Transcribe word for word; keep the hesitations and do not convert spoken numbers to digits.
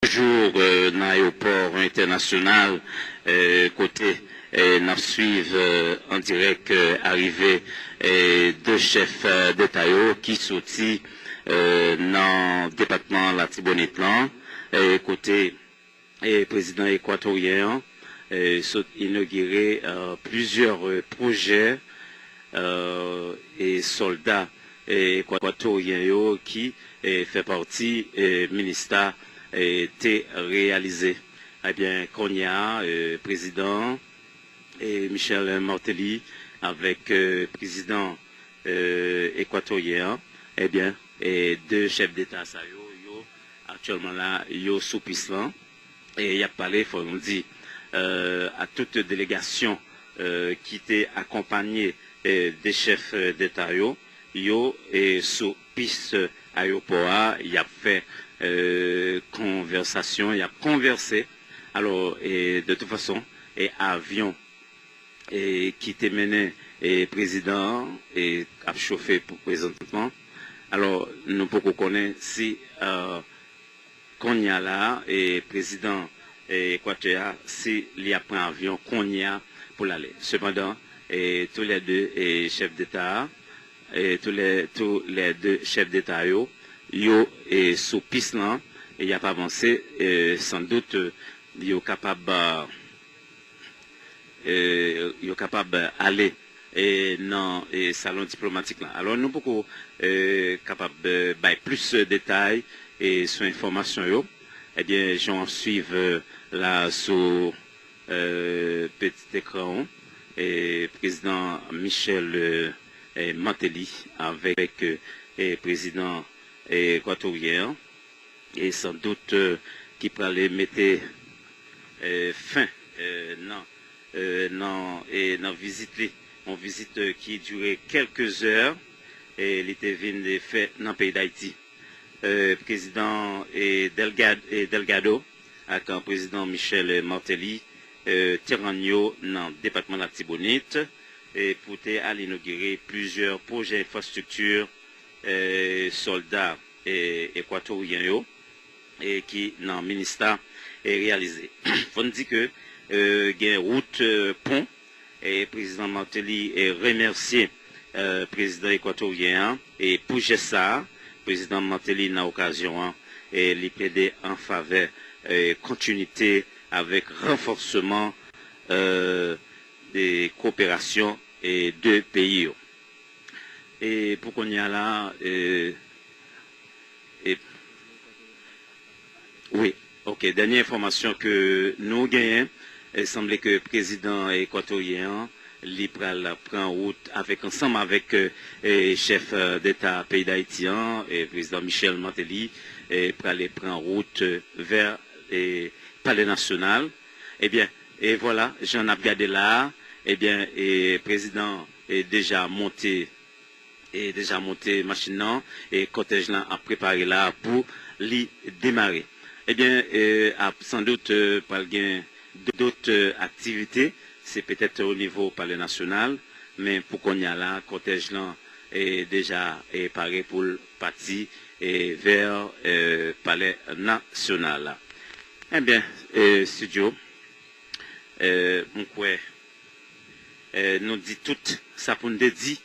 Toujou, euh, nan ayewopò entènasyonal, euh, kote, euh, n ap swiv, euh, an dirèk, euh, arive, euh, de chèf, euh, deta yo ki soti, euh, nan depatman Latibonit lan, euh, kote, euh, prezidan ekwatoryen an, euh, sot inogire, euh, plizyè, euh, pwojè, euh, e sòlda, euh, ekwatoryen yo ki, euh, fè pati, euh, MINUSTAH, euh, te reyalize. Ebyen, kounye a, euh, prezidan, euh, Michel Martelly avèk, euh, prezidan, euh, ekwatoryen an, ebyen, euh, de chèf deta sa yo, yo aktyèlman la, yo sou pis lan. E y ap pale, fò nou di, euh, a tout delegasyon, euh, ki te akonpanye, euh, de chèf, euh, deta yo, yo, euh, sou pis, euh, ayewopò a, y ap fè, euh, konvèsasyon, y ap konvèse. Alò, e de tout fason, e avyon, e ki te mennen, e prezidan an, e ap chofe pou prezantman. Alò, nou poko konnen si, euh, kounye a la, e prezidan, e Ekwatè a, si li ap pran avyon kounye a pou l ale. Sepandan, e tou lè de, e chèf deta a, e tou lè, tou lè de chèf deta yo, yo, e sou pis lan, e y ap avanse, e san dout, e yo kapab, e, yo kapab ale, e, nan, e, salon diplomatik lan. Alò, nou poko, e, kapab, e, bay plis detay, e, sou enfòmasyon yo. Ebyen, jan w ap swiv, e, la sou, e, petit ekran, e, prezidan Michel, e, e, Martelly avèk, e, prezidan, e, ekwatoryen an, e san dout, e, ki prale mete, e, fen, e, nan, e, nan, e, nan vizit li. Yon vizit, e, ki dire kèlke zè, e li te vin, e, fè nan peyi Dayiti. E, prezidan, e, Delgad-, e, Delgado ak, e, prezidan Michel Martelly, e, te rann yo nan depatman Latibonit, e, pou te al inogire plizyè pwojè enfrastrikti, e, sòlda, e, ekwatoryen yo, e, ki nan MINUSTAH, e, reyalize. Fò n di ke, e, gen wout, e, pon, e, prezidan Martelly, e, remèsye, e, prezidan ekwatoryen an, e, pou jès sa a. Prezidan Martelly, nan okazyon an, e, li plede an favè, e, kontinite avèk ranfòsman, e, de koperasyon, e, de peyi yo. E pou kounye a la, e, e, wi, ok, dènye enfòmasyon ke nou genyen, e, sanble ke prezidan ekwatoryen an, li pral pran wout avèk, ansanm avèk, e, e, chèf, e, deta peyi Dayiti an, e, prezidan Michel Martelly, e, prale pran wout, e, vè, e, Palè Nasyonal. Ebyen, e vwala, jan n ap gade la a, ebyen, e, prezidan, e, deja monte, e, deja monte machin nan, e kòtèj lan ap prepare la pou li demare. Ebyen, e, ap, san dout, e, pral gen dòt, e, aktivite, se petèt o nivo Palè Nasyonal, men pou kounye a la, kòtèj lan, e, deja, e, pare pou l pati, e, vè, e, Palè Nasyonal la. Ebyen, e, Studio, e, m kwè, e, nou di tout sa pou n te di,